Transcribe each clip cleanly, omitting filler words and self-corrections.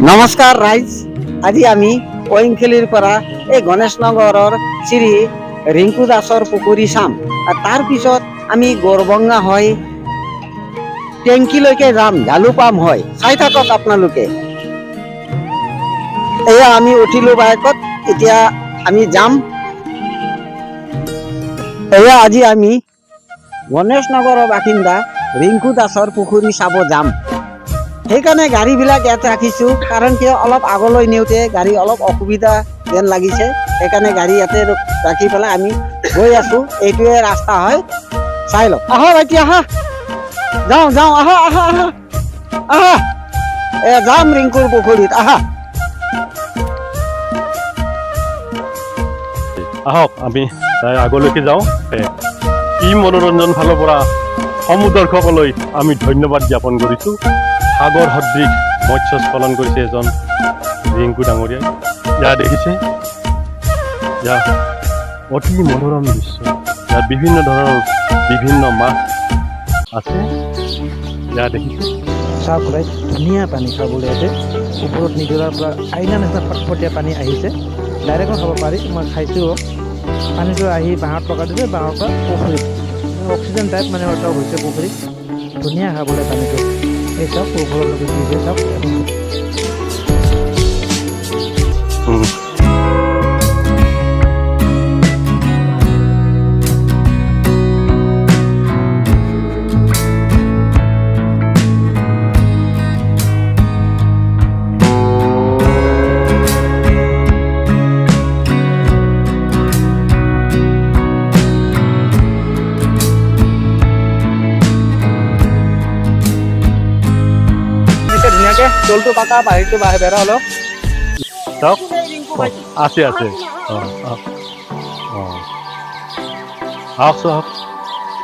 নমস্কাৰ ৰাইজ, আজি আমি ঐংখেলিৰ পৰা এই গণেশ নগৰৰ শ্ৰী ৰিংকু দাসৰ পুখুৰী চাম আৰু তাৰপিছত আমি গড়ভঙা হৈ টেংকিলৈকে যাম, ঝালুপাম হয়। চাই থাকক আপোনালোকে। এয়া আমি উঠিলো বাইকত, এতিয়া আমি যাম। এয়া আজি আমি গণেশ নগৰৰ বাসিন্দা ৰিংকু দাসৰ পুখুৰী চাব যাম। সেইকাৰণে গাড়ীবিলাক ইয়াত ৰাখিছোঁ, কাৰণ কিয় অলপ আগলৈ নিওঁতে গাড়ী অলপ অসুবিধা যেন লাগিছে। সেইকাৰণে গাড়ী ইয়াতে ৰাখি পেলাই আমি গৈ আছোঁ। এইটোৱে ৰাস্তা হয়, চাই লওক। আহা ভাইটি, আহা, যাওঁ যাওঁ, আহা আহা আহা আহা। এ যাম ৰিংকুৰ পুখুৰীত, আহা। আহক আমি তাই আগলৈকে যাওঁ। ই মনোৰঞ্জন ফালৰ পৰা সমূহ দৰ্শকলৈ আমি ধন্যবাদ জ্ঞাপন কৰিছোঁ। সাগৰ সদৃশ মৎস্য পালন কৰিছে এজন ৰিংকু ডাঙৰীয়াই। ইয়াত দেখিছে, ইয়াত অতি মনোৰম দৃশ্য। ইয়াত বিভিন্ন ধৰণৰ বিভিন্ন মাছ আছে। ইয়াত দেখিছে। চাওক ৰাইজ, ধুনীয়া পানী খাবলৈ। ইয়াতে ওপৰত নিজৰাৰ পৰা আইনা নিচিনা ফটফটীয়া পানী আহিছে, ডাইৰেক্টো খাব পাৰি। মই খাইছোঁ। পানীটো আহি বাঁহত লগাই দিছে, বাঁহৰ পৰা পুখুৰীত অক্সিজেন টাইপ মানে এটা হৈছে পুখুৰীত। ধুনীয়া খাবলৈ পানীটো। এই চাওক, ওপৰলৈকে দিছে, চাওক। দিছে ধুনীয়াকে, দৌলটো পাকা, বাহিৰটো বেৰা অলপ। চাওক, আছে আছে। অঁ অঁ অঁ, আহকচোন আহক।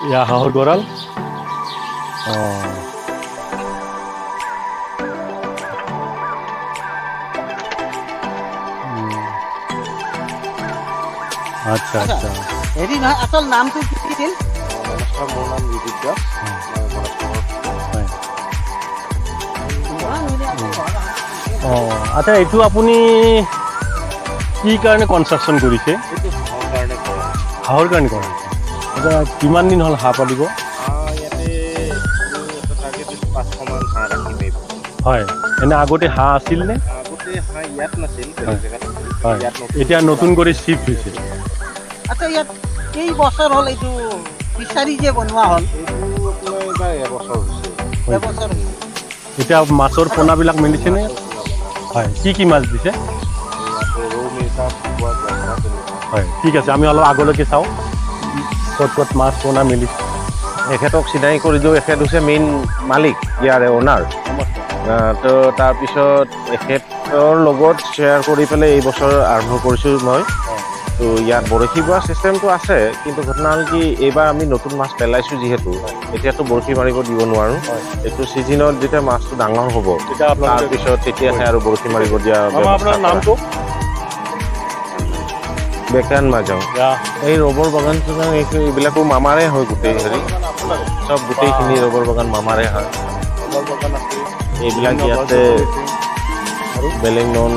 এয়া হাঁহৰ গঁৰাল। অঁ, আচ্ছা আচ্ছা। হেৰি নহয়, আচল নামটো কি আছিল? নমস্কাৰ, মোৰ নাম ৰিদীপ দাস। মই গণেশ। হয়। অঁ, আচ্ছা, এইটো আপুনি কি কাৰণে কনষ্ট্ৰাকশ্যন কৰিছে? এইটো হাঁহৰ কাৰণে কৰা। হাঁহৰ কাৰণে কৰা হৈছে। আচ্ছা, কিমান দিন হ'ল হাঁহ পালিব? হাঁহ ইয়াতে আমি এটা টাৰ্গেট দিছোঁ, 500মান হাঁহ ৰাখিম এইবাৰ। হয়, এনে আগতে হাঁহ আছিল নে? আগতে হাঁহ ইয়াত নাছিল, বেলেগ জেগাত আছিল। ইয়াত নতুন। এতিয়া নতুন কৰি চিফ্ট হৈছে। আচ্ছা, ইয়াত কেই বছৰ হ'ল এইটো ফিচাৰী যে বনোৱা হ'ল? এইটো আপোনাৰ এইবাৰ এবছৰ হৈছে। এবছৰ হৈছে। এতিয়া মাছৰ পোনাবিলাক মেলিছেনে? হয়, কি কি মাছ দিছে? ইয়াতে ৰৌ, মিৰিকা, ভকুৱা, গ্ৰাছ তেনেকুৱা। হয়, ঠিক আছে, আমি অলপ আগলৈকে চাওঁ ক'ত ক'ত মাছ পোনা মেলিছে। এখেতক চিনাকি কৰি দিওঁ। এখেত হৈছে মেইন মালিক, ইয়াৰে অ'নাৰ। তো তাৰপিছত এখেতৰ লগত শ্বেয়াৰ কৰি পেলাই এই বছৰ আৰম্ভ কৰিছোঁ মই। তো ইয়াত বৰশী বোৱা চিষ্টেমটো আছে, কিন্তু ঘটনা হ'ল কি, এইবাৰ আমি নতুন মাছ পেলাইছোঁ যিহেতু, এতিয়াতো বৰশী মাৰিব দিব নোৱাৰোঁ। এইটো ছিজনত যেতিয়া মাছটো ডাঙৰ হ'ব, তেতিয়া আপোনালোকে তাৰপিছত তেতিয়াহে আৰু বৰশী মাৰিব দিয়া মামা, ব্যৱস্থা আপোনাৰ কৰা। নামটো? বেকান মাজাও। এই ৰবৰ বাগান চাগান এইবিলাকো মামাৰে হয়। গোটেই হেৰি চব গোটেইখিনি ৰবৰ বাগান মামাৰে হয়। ৰবৰ বাগান আছে। এইবিলাক ইয়াতে বেলেগ নন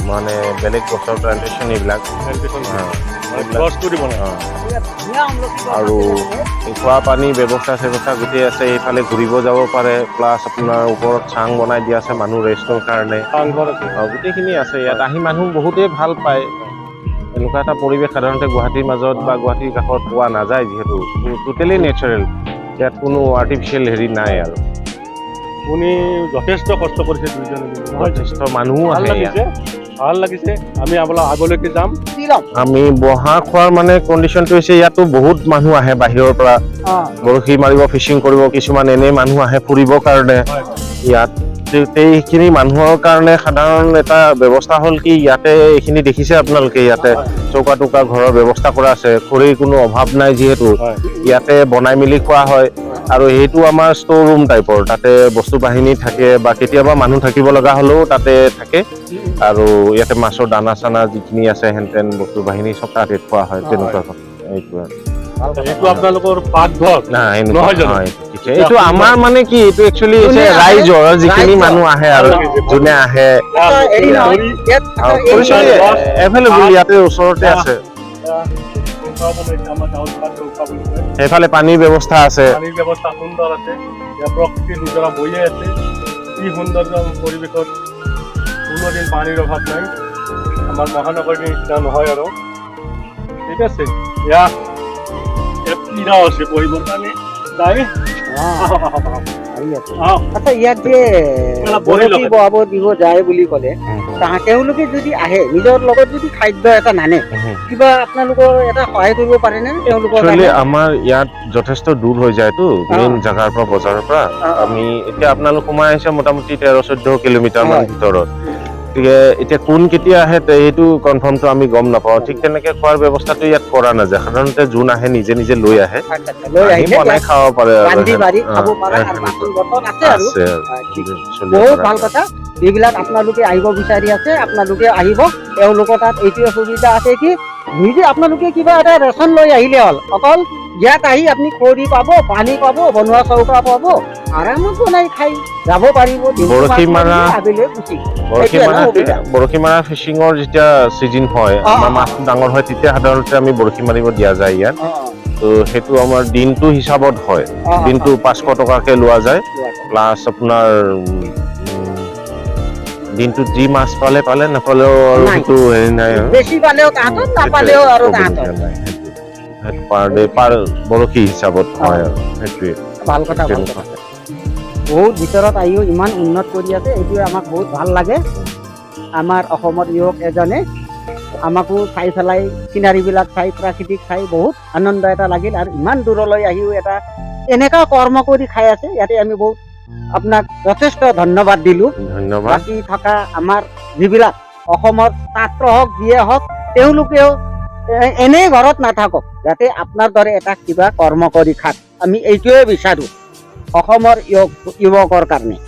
মানে বেলেগ গছৰ প্লান্টেশ্যন এইবিলাক। এইবিলাক। গছটো দিব নাই। ধুনীয়া আমলখি গছ আৰু আছে। এই খোৱা পানী ব্যৱস্থা চেৱস্থা গোটেই আছে। এইফালে ঘূৰিব যাব পাৰে, প্লাছ আপোনাৰ ওপৰত চাং বনাই দিয়া আছে মানুহ ৰেষ্টৰ কাৰণে। চাংঘৰ আছে। গোটেইখিনি আছে। ইয়াত আহি মানুহ বহুতেই ভাল পায়। এনেকুৱা এটা পৰিৱেশ সাধাৰণতে গুৱাহাটীৰ মাজত বা গুৱাহাটীৰ কাষত পোৱা নাযায়, যিহেতু টোটেলি নেচাৰেল, ইয়াত কোনো আৰ্টিফিচিয়েল হেৰি নাই আৰু। আপুনি যথেষ্ট কষ্ট কৰিছে দুইজনে মিলি, নহয় জানো? যথেষ্ট মানুহো ভাল আহে ইয়াত। লাগিছে, ভাল লাগিছে। আমি অলপ আগলৈকে যাম। শ্বিলং। আমি বহা খোৱাৰ মানে কণ্ডিশ্যনটো হৈছে, ইয়াতো বহুত মানুহ আহে বাহিৰৰ পৰা বৰশী মাৰিব, ফিচিং কৰিব, কিছুমান এনেই মানুহ আহে ফুৰিবৰ কাৰণে। ইয়াত সেইখিনি মানুহৰ কাৰণে সাধাৰণ এটা ব্যৱস্থা হ'ল কি, ইয়াতে এইখিনি দেখিছে আপোনালোকে, ইয়াতে চৌকা টৌকা ঘৰৰ ব্যৱস্থা কৰা আছে। খৰিৰ কোনো অভাৱ নাই যিহেতু, ইয়াতে বনাই মেলি খোৱা হয়। আৰু সেইটো আমাৰ ষ্ট'ৰ ৰুম টাইপৰ, তাতে বস্তু বাহিনী থাকে বা কেতিয়াবা মানুহ থাকিব লগা হ'লেও তাতে থাকে। আৰু ইয়াতে মাছৰ দানা চানা যিখিনি আছে, হেন তেন বস্তু বাহিনী চব তাতে থোৱা হয়। তেনেকুৱা কথা এইটো আৰু। এইটো আপোনালোকৰ পাকঘৰ নাই, এনেকুৱা নহয় জানো? নহয়, এইটো এইটো আমাৰ মানে কি, এইটো একচুৱেলি যোনে আহে, ৰাইজৰ যিখিনি ৰাইজৰ। মানুহ আহে আৰু যোনে আহে এটা হেৰি নহয়, ইয়াত এটা এই খৰি এভেইলেবল ইয়াতে ওচৰতে আছে। আমাৰ গাঁৱত চৌকা বুলি কয়। সেইফালে পানীৰ ব্যৱস্থা আছে। পানীৰ ব্যৱস্থা সুন্দৰ আছে। ইয়াত প্ৰকৃতিৰ নিজৰা বৈয়ে আছে। কি সৌন্দৰ্য পৰিৱেশত, কোনোদিন পানীৰ অভাৱ নাই। আমাৰ মহানগৰীৰ নিচিনা নহয় আৰু। ঠিক আছে, ইয়াত ইয়াত পীৰাও আছে বহিবৰ কাৰণে। যাই আহক, আহক, আহক। আহি আছে। আহক। আচ্ছা, ইয়াত যে অলপ বহি বৰশী লওক। বহাব দিব যায় বুলি ক'লে, তেওঁলোকে যদি আহে, নিজৰ লগত যদি খাদ্য এটা নানে, কিবা আপোনালোকৰ এটা সহায় কৰিব পাৰিনে তেওঁলোকৰ একচুৱেলি কাৰণে? আমাৰ ইয়াত যথেষ্ট দূৰ হৈ যায়তো মেইন জাগাৰ পৰা, বজাৰৰ পৰা। আমি এতিয়া আপোনালোক সোমাই আহিছে মোটামুটি 13-14 কিলোমিটাৰ মান ভিতৰত। গতিকে এতিয়া কোন কেতিয়া আহে সেইটো কনফাৰ্মটো আমি গম নাপাওঁ। ঠিক তেনেকে খোৱাৰ ব্যৱস্থাটো ইয়াত কৰা নাযায়। সাধাৰণতে যোন আহে নিজে নিজে লৈ আহে, আচ্ছা, লৈ আহি আহিলে বনাই ইয়াত খাব পাৰে আৰু। ৰান্ধি বাঢ়ি খাব পাৰে আৰু সেনেকুৱা। বাচন বৰ্তন আছে আৰু। আছে আৰু। ঠিক। চলিব বহুত পৰা ভাল যায়। কথা। যিবিলাক আপোনালোকে আহিব বিচাৰি আছে, আপোনালোকে আহিব। তেওঁলোকৰ তাত এইটোৱে সুবিধা আছে কি নিজে আপোনালোকে কিবা এটা ৰেচন লৈ আহিলে হ'ল, অকল ইয়াত আহি আপুনি খৰি পাব, পানী পাব, বনোৱা চৌকা পাব, আৰামত বনাই খাই যাব পাৰিব। দিনটো বৰশী মাছ মাৰিলে, মাৰা- আবেলি গুচি গ'ল। বৰশী সেইটোৱে ন মাৰা সুবিধা। বৰশী মাৰা ফিচিঙৰ যেতিয়া চিজন হয়, আমাৰ মাছটো ডাঙৰ হয়, তেতিয়া সাধাৰণতে আমি বৰশী মাৰিব দিয়া যায় ইয়াত। তো সেইটো আমাৰ দিনটো হিচাপত হয়। দিনটো 500 টকাকে লোৱা যায়, প্লাছ আপোনাৰ দিনটোত যি মাছ পালে পালে, নাপালেও আৰু নাই। সেইটো হেৰি নাই আৰু। বেছি পালেও তাহাঁতৰ, নাপালেও আৰু তাহাঁতৰ। ক'বলগীয়া নাই। সেইটো পাৰ ডে পাৰ বৰশী হিচাপত হয় আৰু সেইটোৱে। ভাল কথা, ভাল তেনেকুৱা। কথা। বহুত ভিতৰত আহিও ইমান উন্নত কৰি আছে, এইটোৱে আমাক বহুত ভাল লাগে। আমাৰ অসমৰ যুৱক এজনে আমাকো চাই পেলাই, চিনাৰীবিলাক চাই, প্ৰাকৃতিক চাই বহুত আনন্দ এটা লাগিল। আৰু ইমান দূৰলৈ আহিও এটা এনেকুৱা কৰ্ম কৰি খাই আছে, ইয়াতে আমি বহুত আপোনাক যথেষ্ট ধন্যবাদ দিলোঁ। ধন্যবাদ। বাকী থকা আমাৰ যিবিলাক অসমৰ ছাত্ৰ হওক, যিয়ে হওক, তেওঁলোকেও এনেই ঘৰত নাথাকক, যাতে আপোনাৰ দৰে এটা কিবা কৰ্ম কৰি খাক। আমি এইটোৱে বিচাৰোঁ অসমৰ যুৱকৰ কাৰণে।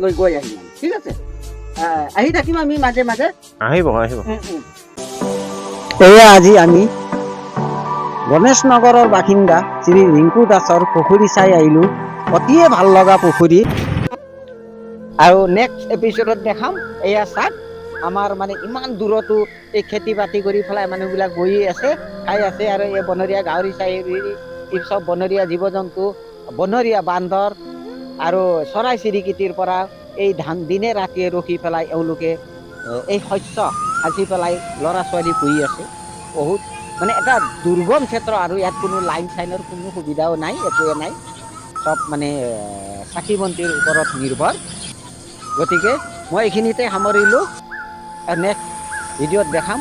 লৈ গৈ আহিম আমি। ঠিক আছে, আহি থাকিম আমি মাজে মাজে। আহিব, আহিব। এয়া আজি আমি গণেশ নগৰৰ বাসিন্দা শ্ৰী ৰিংকু দাসৰ পুখুৰী চাই আহিলোঁ। অতিয়ে ভাল লগা পুখুৰী। আৰু নেক্সট এপিছডত দেখাম। এয়া চাওক, আমাৰ মানে ইমান দূৰতো এই খেতি বাতি কৰি পেলাই মানুহবিলাক বহি আছে, খাই আছে। আৰু এই বনৰীয়া গাহৰি চাহৰি, এই চব বনৰীয়া জীৱ জন্তু, বনৰীয়া বান্দৰ আৰু চৰাই চিৰিকটিৰ পৰা এই ধান দিনে ৰাতিয়ে ৰখি পেলাই এওঁলোকে এই শস্য সাঁচি পেলাই ল'ৰা ছোৱালী পুহি আছে। বহুত মানে এটা দুৰ্গম ক্ষেত্ৰ আৰু ইয়াত কোনো লাইন চাইনৰ কোনো সুবিধাও নাই, একোৱে নাই। চব মানে চাকি বন্তিৰ ওপৰত নিৰ্ভৰ। গতিকে মই এইখিনিতে সামৰিলোঁ। নেক্সট ভিডিঅ'ত দেখাম।